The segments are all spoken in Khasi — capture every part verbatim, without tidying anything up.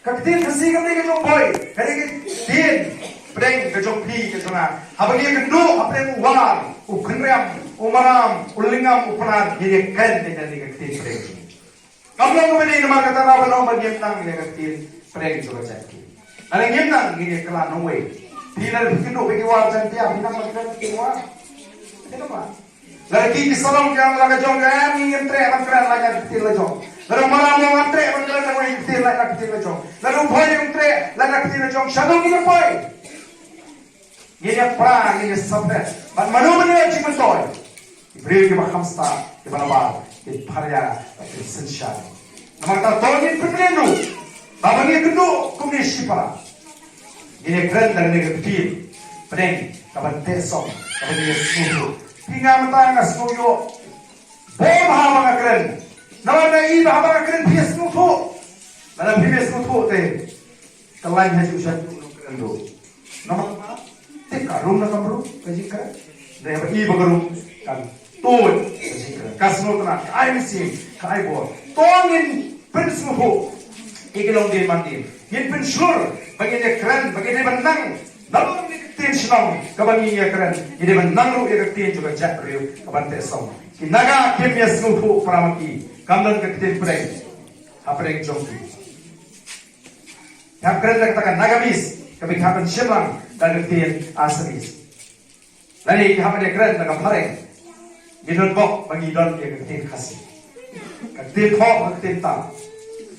Ka ktien Khasi kam dei ka jong poi, ka dei ka ktien pdeng ka jong phi ka jong nga. Haba ngi ïakynduh hapdeng u War, u Khynriam, u Maram, u Lyngngam, u Pnar, ngi ïakren ïa kane ka ktien pdeng. Kam long kaba dei namar kata la ban ong ba ngim nang ïa ka ktien pdeng jong ka jaitbynriew. Lada ngim nang ngin ïa kylla nongwei. Phi lada phi kynduh ba ki War Jaiñtia, phi nang ban kren ïa ki War. Phi nang ban. Lada ki, ki Sarong ki ong la ka jong ka, eh, ngim treh ban kren la ïa ka ktien la jong. Lada u Maram u ong ngam treh ban kren nongwei ktien la ïa ka ktien la jong. Lada u Bhoi u ong treh la ïa ka ktien la jong. Shaduh ngin ïa poi. Ngin ïa pra, ngin ïa suppress. Bad mano mano ïa jingmyntoi. Ki briew kiba kham stad, kiba nabar, ki pharia, ki synshar. Namar kata to ngin pynlehnoh. Ba ban ïakynduh kumne shipara. Ngin ïa kren da kane ka ktien pdeng, kaban tehsong, kaban ïa sngewthuh. Phi, nga mynta nga sngewthuh. Bor bha ba nga kren. Namar nga i ba haba nga kren phi ïa sngewthuh. Lada phim ïa sngewthuh te, ka lain ha shuh shuh u nongkren ruh. Namar ba tip ka rum na kam rum ka jingkren. Dei haba i ba ka rum kan tuid ka jingkren, ka sngewtynnat, ka ai mynsiem, ka ai bor. To ngin pynsngewthuh ïa ki longdien mandien. Ngin pynshlur ba ngin ïa kren, ba ngin ïa ban nang. Nalor kane ka ktien shnong kaba ngi ïa kren, ngin ïa ban nang ruh ïa ka ktien jong ka jaitbynriew kaban tehsong. Ki Naga kim ïa sngewthuh para ma ki, kam don ka ktien pdeng hapdeng jong ki. Ki hap kren da kata ka Nagamese, kaba ki hap ban shim lang da ka ktien Assamese. Lane ki hap ban ïa kren da ka phareng. Ngi don bok ba ngi don ïa ka ktien Khasi, ka ktien thoh, ka ktien tam,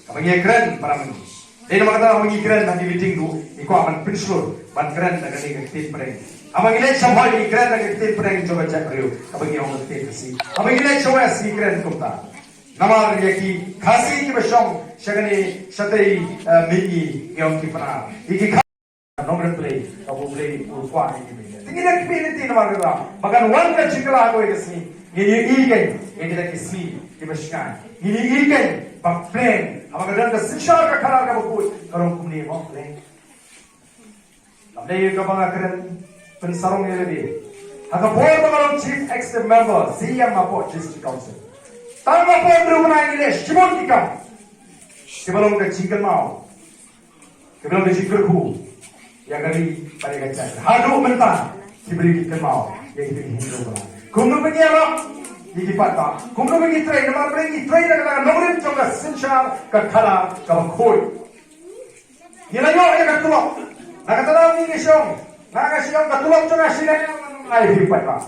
kaba ngi ïa kren para ma ngi. Dei namar kata haba ngi kren ha ki meeting ruh ngi kwah ban pynshlur ban kren da kane ka ktien phareng. Haba ngi leit sha Bhoi ngi kren da ka ktien phareng jong ka jaitbynriew, kaba ngi ong ka ktien Khasi. Haba ngi leit sha West ngi kren kumta. Namar ïa ki Khasi kiba shong sha kane shatei, eh, mihngi ngi ong ki Pnar. Ïa ki Khasi nongrim Blei, kaba U Blei u kwah ïa ki mihngi. Te ngi da kmie lynti namar kata ba kan wan ka jingkylla ha kawei ka sngi. Ngin ïohi kein ïa kita ki sngi kiba shngaiñ. Ngin ïohi kein ba pdeng haba ka don ka synshar ka khadar kaba khuid ka long kumne mo pdeng. Kam dei kaba nga kren pynsarong ïa lade. Ha ka por ba nga long Chief Executive Member, C E M hapoh District Council, tang hapoh hynriew bnai ngi leh shibun ki kam kiba long ka jingkynmaw, kiba long ka jingkyrkhu ïa ka ri bad ïa ka jaitbynriew. Haduh mynta ki briew ki kynmaw ïa kita ki hynriew bnai. Kumno ba ngi ïarap ïa ki paidbah, kumno ba ngi trei, namar ba ngi trei da ka nongrim jong ka synshar ka khadar kaba khuid. Ngi la ïoh ïa ka tulop. Na kata daw ngi ngi shong, nga nga shong, ka tulop jong nga shine ai phi paidbah.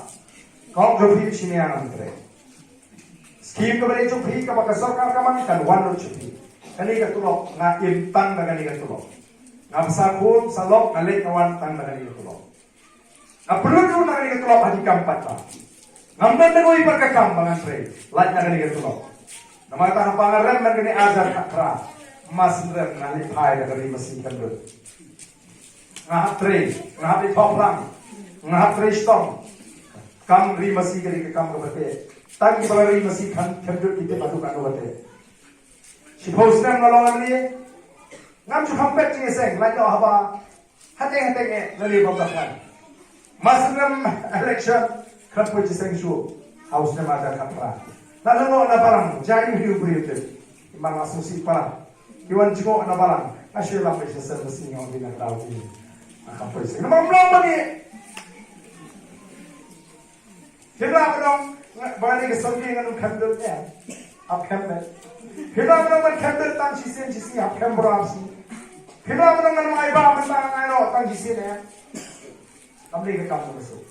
Ka hok jong phi shine ngam trei. Skim kaba dei jong phi kaba ka sorkar ka man kan wan lut sha phi. Kane ka tulop nga im tang da kane ka tulop. Nga bsa khun bsa lok nga leit nga wan tang da kane ka tulop. Nga pynlut ruh na kane ka tulop ha ki kam paidbah. Ngam don da kawei pat ka kam ba ngan trei lait na kane ka tulop. Namar kata haba nga rem na kane arhajar khatphra, ma sngewrem, nga leit phai da ka ri masi khyndiat. Nga hap trei, nga hap leit thoh phlang, nga hap trei shitom. Kam ri masi ka dei ka kam kaba teh. Tang kiba la ri masi khyndiat ki tip haduh katno ba teh. Shiphew snem nga long M L A, ngam shu kham peit jingïaseng, lait noh haba hateng hateng eh lane bym da khlaiñ. Ma snem election khlem poi jingïaseng shuh ha u snem arhajar khatphra. Nga la noh na balang, jia ïa u briew te. Ki man la sngewsih para. Ki wan jngoh na balang. Nga shu lam peit jingïaseng, ba sngi ong ki na ka daw ki. Nga kham poi jingïaseng. Namar ym long ba ngi Phim lah ban ong ba ngan ïa ka sorkar ngan ym khem dud, em. Hap khem beit. Phim lah ban ong ban khem dud tang shisien shisien, hap khem baroh shi. Phim lah ban ong ngan ym ai bam mynta, ngan ai noh tang shisien, em. Kam dei ka kam kaba suk.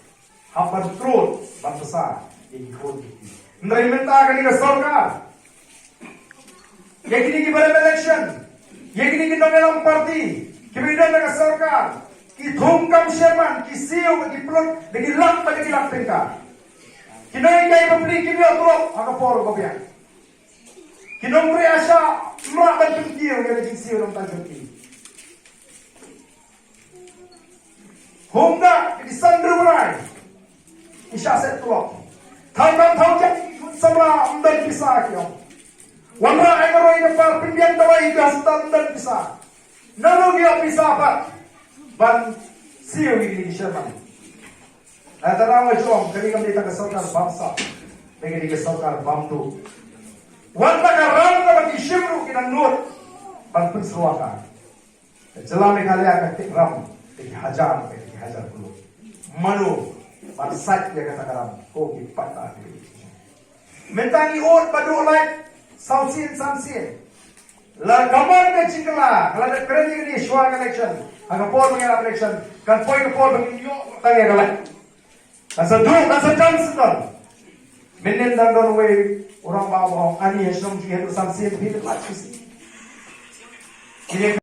Hap ban trud ban bsa ïa ki khun ki kti. Hynrei mynta kane ka sorkar, ïa kine kiba rem election, ïa kine ki nongïalam party kiba ïadon bad ka sorkar, ki thung kam sherman, ki siew bad ki pynlut da ki lak bad da ki lak tyngka. Ki nonghikai bapli kim ïoh tulop ha ka por ba biang. Ki nongtrei ASHA ym lah ban pynkiew ïa ka jingsiew nongtang jong ki. Home guard ki san hynriew bnai ki shah set tulop. Thaw kam thaw jam ki khun samla ym don pisa ki ong. Wanrah ai ka roi ka par, pynbiang dawai ki hospital ym don pisa. Nangno ki ïoh pisa pat ban siew ïa kine ki sherman? Lada nga ong, kane kam dei tang ka sorkar bamsap, kane ka dei ka sorkar bamduk. Wat la ka ram kaba ki shim ruh ki nang nud ban pynsyrwa ka. Jylla Meghalaya ka thik ram, ki hajar, ki hajar klur. Mano ban sait ïa kata ka ram, ko ki paidbah. Mynta ngi ud ba duh lait, saw sien, san sien. La ka mon ka jingkylla, ka la dep kren ïa kane shuwa ka election, ha ka por ba ngi ïalap election, kan poi ka por ba ngin ïoh tang ïa ka lait. Kan sa duh, kan sa jan sdang. Mynnin dang don uwei u rangbah ba ong ani ha shnong jong ngi haduh san sien phi dep lait shisien. Kine